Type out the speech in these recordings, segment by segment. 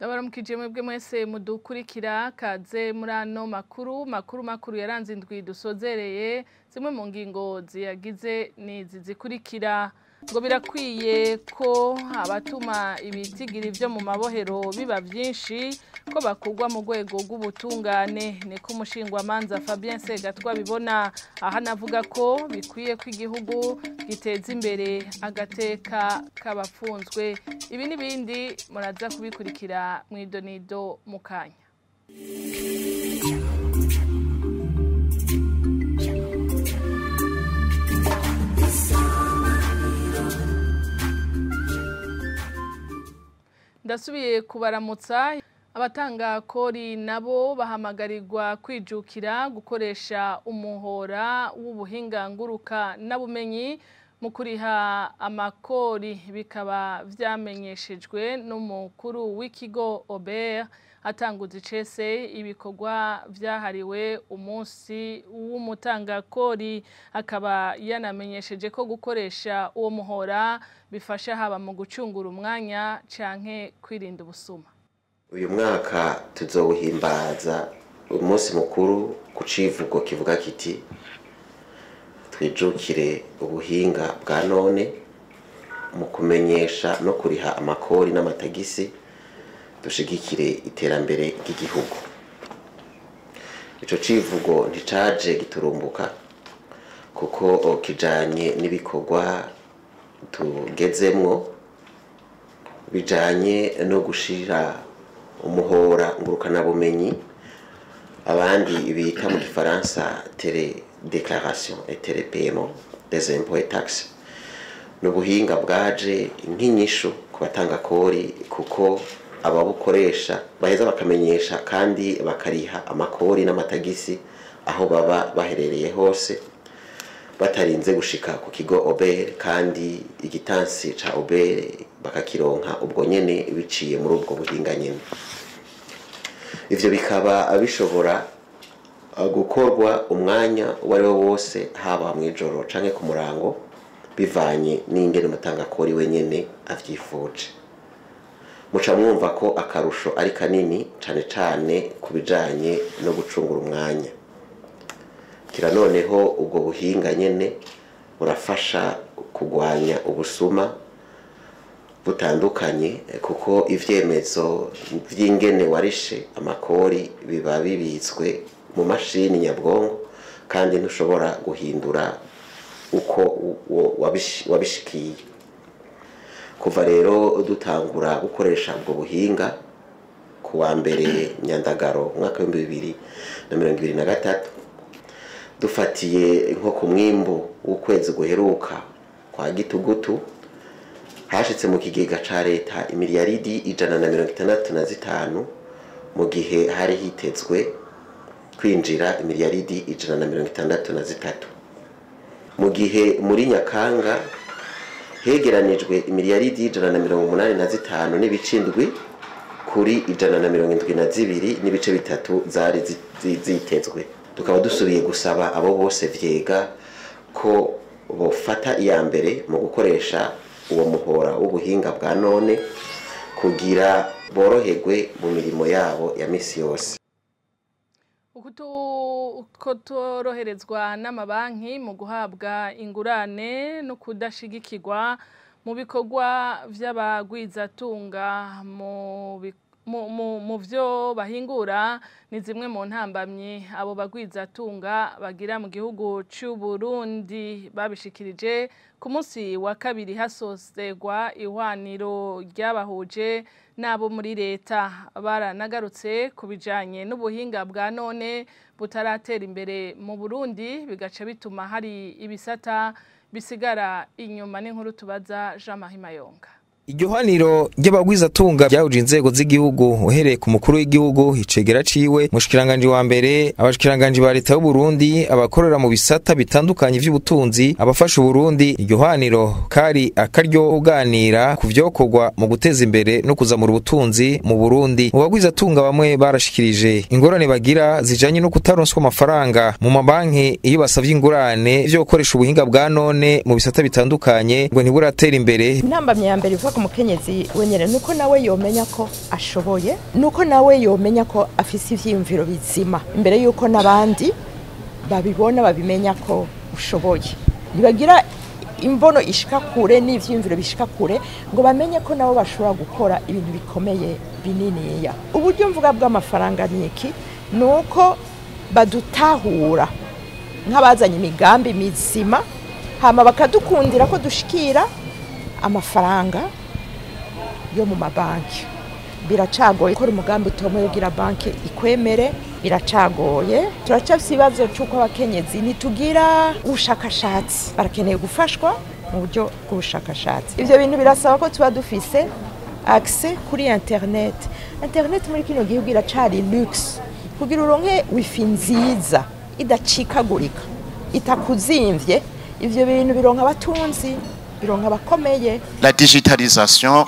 Ndabaramukije mwebwe mwese mudukurikira kaze muri ano makuru yaranze indwi dusozereye. Zimwe mu ngingo ziyagize nizi zikurikira: ngo birakwiye ko abatuma ibitigiri vyo mu mabohero biba vyinshi ko bakugwa mu rwego rw'ubutungane, niko umushingwamanza Fabien Segatwa bibona. Aha navuga ko bikwiye ko igihugu giteza imbere agateka k'abafunzwe. Ibi n'ibindi muraza kubikurikira mw'idonido mu kanya. Ndasubiye kubaramutsa. Abatanga kori nabo bahamagarirwa kwijukira gukoresha umuhora w'ubuhinga nguruka n'abumenyi mu kuriha amakori, bikaba vyamenyeshejwe n'umukuru w'ikigo Obert atanguza icese ibikorwa vyahariwe umunsi w'umutangakori. Akaba yanamenyesheje ko gukoresha uwo muhora bifasha haba mu gucungura umwanya canke kwirinda ubusuma. Uyu mwaka tuzowuhimbaza umunsi mukuru ku civugo kivuga kiti twijukire ubuhinga bwa none mu kumenyesha no kuriha amakori n'amatagisi, dushigikire iterambere ry'igihugu. Ico civugo nticaje giturumbuka kuko kijanye n'ibikorwa tugezemwo bijanye no gushira umuhora ngurukanabumenyi, abandi bita mu gifaransa tele déclaration et télépaiement des impôts et taxes. N'ubuhinga bwaje nk'inyishu ku batanga kori, kuko ababukoresha baheza bakamenyesha kandi bakariha amakori n'amatagisi aho baba baherereye hose, batarinze gushika ku kigo Obert, kandi igitansi ca Obert bakakironka ubwo nyene biciye muri ubwo buhinga nyene. Ivyo bikaba bishobora gukorwa umwanya uwo ari wo wose, haba mw'ijoro canke ku murango, bivanye n'ingene umutangakori wenyene avyifuje. Muca mwumva ko akarusho ari kanini cane cane ku bijanye no gucungura umwanya. Kira noneho ubwo buhinga nyene burafasha kugwanya ubusuma butandukanye, kuko ivyemezo vy'ingene warishe amakori biba bibitswe mu mashini nyabwonko, kandi ntushobora guhindura uko wabishikiye. Kuva rero dutangura gukoresha ubwo buhinga ku wa mbere Nyandagaro umwaka 2023, dufatiye nko ku mwimbu w'ukwezi guheruka kwa gitugutu, hashitse mu kigega ca leta imiliyaridi 165, mu gihe hari hitezwe kwinjira imiliyaridi 163. Mu gihe muri Nyakanga hegeranijwe imiliyaridi 185 n'ibice 7 kuri 172 n'ibice 3 zari zitezwe. Tukaba dusubiye gusaba abo bose vyega ko bofata iya mbere mu gukoresha uwo muhora w'ubuhinga bwa none kugira boroherwe mu mirimo yabo ya misi yose. Kutoroherezwa n'amabanki mu guhabwa ingurane no kudashigikirwa mu bikorwa vy'abagwizatunga mu vyo bahingura ni zimwe mu ntambamyi abo bagwizatunga bagira mu gihugu c'u Burundi. Babishikirije ku munsi wa kabiri hasozerwa ihwaniro ryabahuje n'abo muri leta. Baranagarutse ku bijanye n'ubuhinga bwa none butaratera imbere mu Burundi, bigaca bituma hari ibisata bisigara inyuma. N'inkuru tubaza Jean-Marie Mayonga. Iryo hwaniro ry'abagwizatunga ryahuje inzego z'igihugu, uhereye ku mukuru w'igihugu, icegera ciwe, mushikiranganje wa mbere, abashikiranganje ba leta y'u Burundi, abakorera mu bisata bitandukanye vy'ubutunzi, abafasha Burundi. Iryo hwaniro kari akaryo uganira ku vyokorwa mu guteza imbere no kuzamura ubutunzi mu Burundi. Mu bagwizatunga bamwe barashikirije ingorane bagira zijanye no kutaronswa amafaranga mu mabanki iyo basavye ingurane, vyo gukoresha ubuhinga bwa none mu bisata bitandukanye ngo ntiburatera imbere. Intambamyi ya mbere iva ku mukenyezi wenyene nuko nawe yomenya ko ashoboye, nuko nawe yomenya ko afise ivyiyumviro bizima imbere yuko nabandi babibona babimenya ko ushoboye. Ntibagira imbono ishika kure n'ivyiyumviro bishika kure ngo bamenye ko nabo bashobora gukora ibintu bikomeye bininiya. Uburyo mvuga bw'amafaranga niki nuko badutahura nk'abazanye imigambi mizima, hama bakadukundira ko dushikira amafaranga yo mu mabanki. Biracagoye gukora umugambi utomwe ugira banki ikwemere, biracagoye. Turacafise ibibazo c'uko abakenyezi ntitugira ubushakashatsi, barakeneye gufashwa mu buryo bw'ubushakashatsi. Ivyo bintu birasaba ko tuba dufise accès kuri internet. Internet muri kino gihugu iracari luxe. Kugira uronke wifi nziza idacikagurika itakuzimvye, ivyo bintu bironka abatunzi, bironka abakomeye. La digitalisation,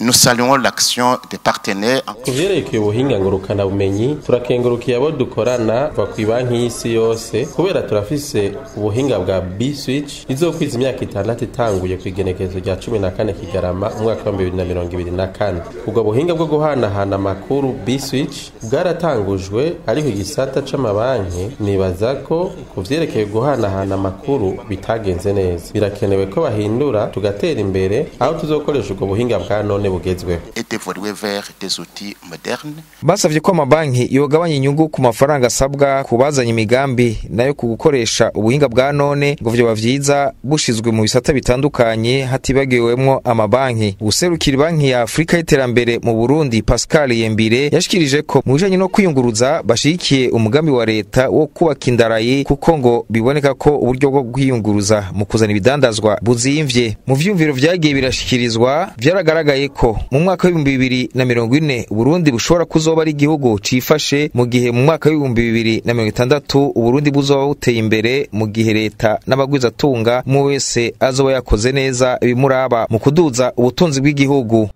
nous saluons l'action des partenaires. Ku vyerekeye ubuhinga ngurukanabumenyi, turakengurukiye abo dukorana kuva kw'ibanki y'isi yose, kubera turafise ubuhinga bwa B-Switch izokwiza imyaka 6 itanguye kw'igenekerezo rya 14 Kigarama umwaka wa 2024. Ubwo buhinga bwo guhanahana amakuru B-Switch bwaratangujwe, ariko igisata c'amabanki nibaza ko ku vyerekeye guhanahana amakuru bitagenze neza. Birakenewe ko bahindura tugatera imbere aho tuzokoresha ubwo buhinga bwa none bugezweho. Et d'évoluer vers des outils modernes. Basavye ko amabanki yogabanya inyungu ku mafaranga asabwa kubazanya imigambi nayo ku gukoresha ubuhinga bwa none, ngo vyoba vyiza bushizwe mu bisata bitandukanye hatibagiwemwo amabanki. Userukira banki ya Afrika y'iterambere mu Burundi Pascal Yembire yashikirije ko mu bijanye no kwiyunguruza bashigikiye umugambi wa leta wo kubaka indarayi, kuko ngo biboneka ko uburyo bwo kwiyunguruza mu kuzana ibidandazwa buzimvye. Mu vyumviro vyagiye birashikirizwa vyaragaragaye ko mu mwaka w'ibihumbi 2040 Burundi bushobora kuzoba ari igihugu cifashe, mu gihe mu mwaka w'ibihumbi 2060 Uburundi buzoba buteye imbere, mu gihe leta n'abagwizatunga umwe wese azoba yakoze neza ibimuraba mu kuduza ubutunzi bw'igihugu.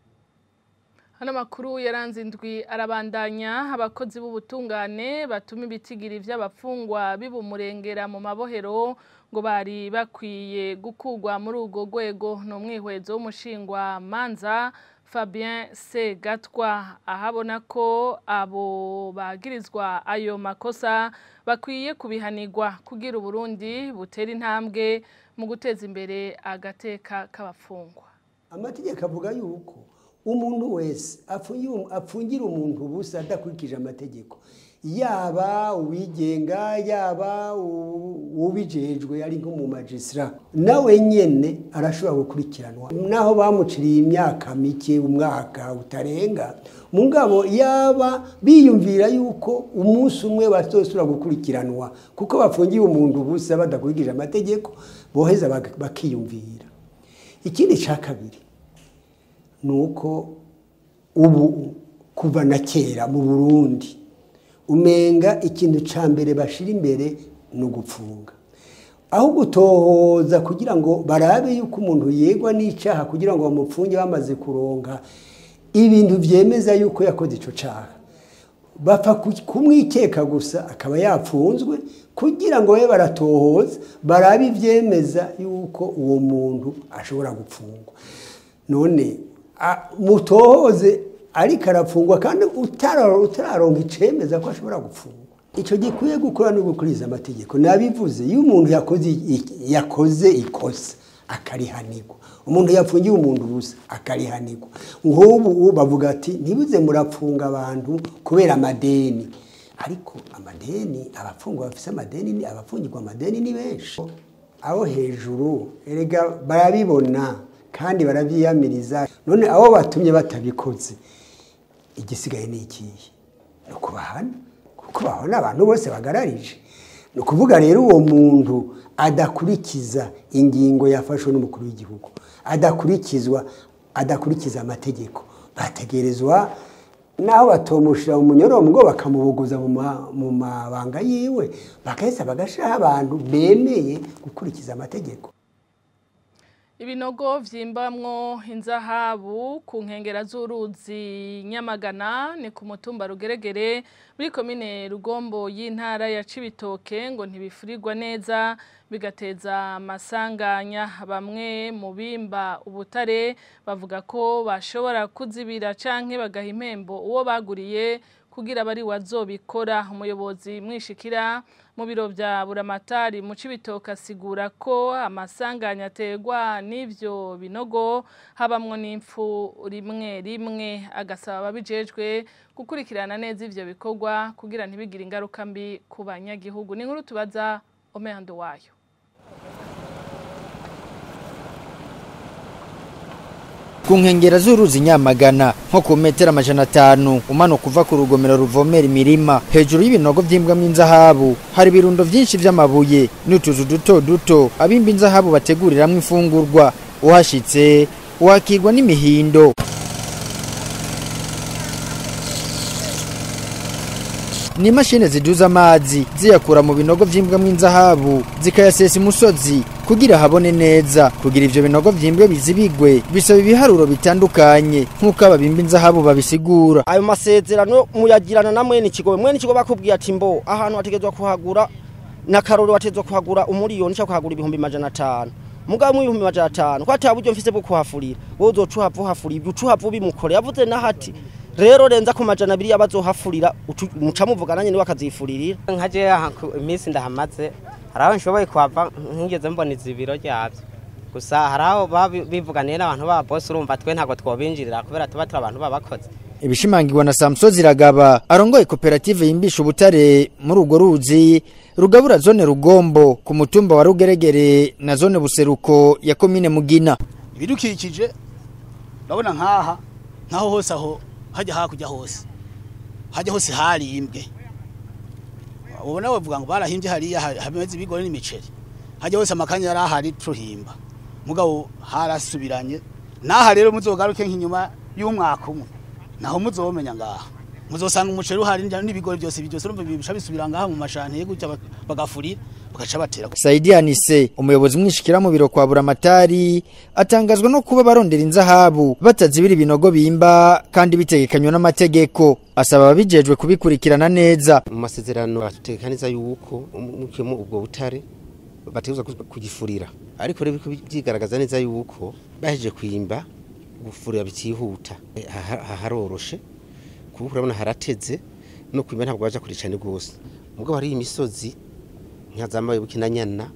Hano makuru yaranze indwi arabandanya. Abakozi b'ubutungane batuma ibitigiri vy'abafungwa bibumurengera mu mabohero ngo bari bakwiye gukugwa muri urwo rwego. Ni umwihwezo w'umushingwa manza Fabien Segatwa, ahabona ko abo bagirizwa ayo makosa bakwiye kubihanirwa kugira Uburundi butera intambwe mu guteza imbere agateka k'abafungwa. Amategeko avuga yuko umuntu wese apfungira umuntu ubusa adakurikije amategeko, yaba uwigenga yaba ubijejwe ari nko mu magistra, nawe nyene arashobora gukurikiranwa naho bamuciriye imyaka mike, umwaka utarenga. Mugabo yaba biyumvira yuko umunsi umwe bazosubira gukurikiranwa kuko bafungiye umuntu ubusa badakurikije amategeko, boheza bakiyumvira. Ikindi ca kabiri nuko ubu kuva na kera mu Burundi umenga ikintu ca mbere bashira imbere no gupfunga, aho gutohoza kugira ngo barabe yuko umuntu yegwa n'icaha kugira ngo bamupfunge bamaze kuronka ibintu vyemeza yuko yakoze ico caha, bapfa kumwikeka gusa akaba yapfunzwe kugira ngo babe baratohoza barabe ivyemeza yuko uwo muntu ashobora gupfungwa. None mutohoze ariko arafungwa kandi utararonka icemeza ko ashobora gupfungwa. Ico gikwiye gukora no gukuriza amategeko. Nabivuze, iyo umuntu yakoze ikosa akarihanirwa, umuntu yapfungiye umuntu ubusa akarihanirwa. Nk'ubu bavuga ati ntibuze murapfunga abantu kubera amadeni, ariko amadeni abafungwa bafise amadeni ni abafungirwa amadeni ni benshi. Abo hejuru erega barabibona kandi baravyiyamiriza. None abo batumye batabikoze igisigaye ni ikihe? No kubahana, kuko bahona abantu bose bagararije. No kuvuga rero uwo muntu adakurikiza ingingo yafashwe n'umukuru w'igihugu, adakurikiza amategeko, bategerezwa naho batomushira umunyororo ngo bakamubuguza mu mabanga yiwe, bakaheza bagashiraho abantu bemeye gukurikiza amategeko. Ibinogo vyimbamwo inzahabu ku nkengera z'uruzi Nyamagana ni ku mutumba Rugeregere muri komine Rugombo y'intara ya Cibitoke ngo ntibifurirwa neza bigateza amasanganya. Bamwe mu bimba ubutare bavuga ko bashobora kuzibira canke bagaha impembo uwo baguriye kugira bari wazobikora. Umuyobozi mwishikira mu biro bya Buramatari mu Cibitoke asigura ko amasanganya aterwa n'ivyo binogo habamwo n'impfu rimwe rimwe, agasaba ababijejwe gukurikirana neza ivyo bikorwa kugira ntibigire ingaruka mbi ku banyagihugu. Ni inkuru tubaza Omehando wayo. Ku nkengera z'uruzi Nyamagana nko ku metero 500 umanuka uva ku rugomero ruvomera imirima, hejuru y'ibinogo vyimbwamwo inzahabu hari ibirundo vyinshi vy'amabuye n'utuzu duto duto abimba inzahabu bateguriramwo imfungurwa. Uhashitse wakirwa n'imihindo. Ni mashine ziduza amazi ziyakura mu binogo vyimbwamwo inzahabu zikayasesa imusozi kugira habone neza. Kugira ivyo binogo vyimbwe bizibigwe bisaba ibiharuro bitandukanye nkuko ababimba inzahabu babisigura. Ayo masezerano muyagirana na mwene ikigo, mwene ikigo bakubwiye ati mbo ahantu wategezwa kuhagura na karoro wategezwa kuhagura umuriyoni cyangwa kuhagura 500,000 mugabo mu 500,000 ko ata buryo mfise bwo kuhafurira, wowe uzoca uhafurira ibyo ucuhava ubimukore. Yavuze nahati rero renza ku 200 yabazohafurira muca muvugana nyene bakazifuririra. Nkaje iminsi ndahamaze haraho nshoboye kuhava nkigeze mbona izibiro ryavyo, gusa haraho bivuganiye n'abantu ba boss, urumva twe ntago twobinjirira kubera tuba turi abantu babakoze. Ibishimangirwa na Samson Ziragaba arongoye koperative yimbisha ubutare muri urwo ruzi rugabura zone Rugombo ku mutumba wa Rugeregere na zone Buseruko ya komine Mugina. Ibidukikije ndabona nkaha nkaho hose aho hajya hakujya hose hajya hose harimbwe, ubona bavuga ngo barahimbye hariya hameze ibigori n'imiceri, hajya hose amakanya yarahari tuhimba mugabo harasubiranye. Naha rero muzogaruke nk'inyuma y'umwaka umwe naho muzomenya ngaha muzosanga umuceri uhari n'ibigori byose byose urumva bibisha bisubira ngaha mu mashanti gutya bagafurira bagaca batera. Saidi Anise umuyobozi mwishikira mu biro kwa Buramatari atangazwa no kuba barondera inzahabu batazibira ibinogo bimba kandi bitegekanywa n'amategeko, asaba ababijejwe kubikurikirana neza. Mu masezerano bategekaniza yuko mukemo ubwo butare bateguza kugifurira, ariko rero byigaragaza neza yuko baheje kwimba gufurira bitihuta, haroroshe kuko urabona harateze no kwimba ntabwo baja kure cyane gose. Mugabo hari imisozi nka zamaye bukinanyana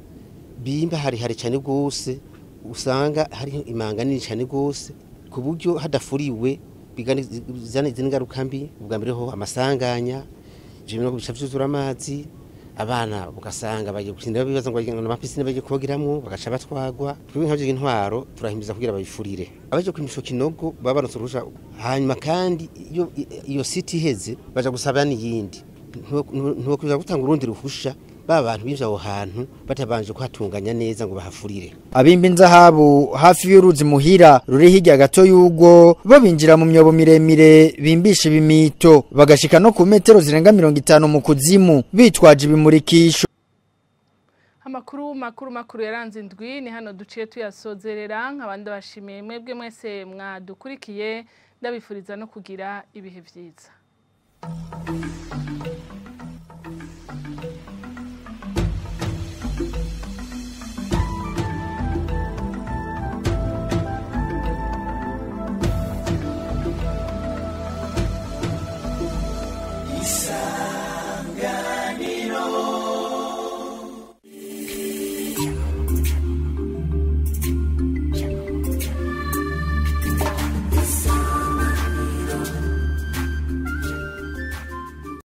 bimba hari hari cyane gose, usanga hari imanga nini cyane gose ku buryo hadafuriwe bigana ingaruka mbi. Ubwa mbere ho amasanganya ivyo bica vyuzura amazi, abana ugasanga bagiye gukinira bibaza ngo bagenda na piscine bagiye kogiramwo bagaca batwagwa. Twebwe nk'abyo intwaro turahimiza kugira bayifurire abaje kwimisho kinogo babaronse urusha, hanyuma kandi iyo city iheze baja gusaba n'iyindi ntukuza gutanga urundi ruhusha ba bantu b'ivyo aho hantu batabanje kuhatunganya neza ngo bahafurire. Abimba inzahabu hafi y'uruzi Muhira ruri hirya gato y'ugo bo binjira mu myobo miremire bimbisha ibimito bagashika no ku metero zirenga 50 mu kuzimu bitwaje ibimurikisho. Amakuru makuru makuru yaranze indwi ni hano duciye tuyasozerera, nk'abandi bashimiye mwebwe mwese mwadukurikiye, ndabifuriza no kugira ibihe vyiza.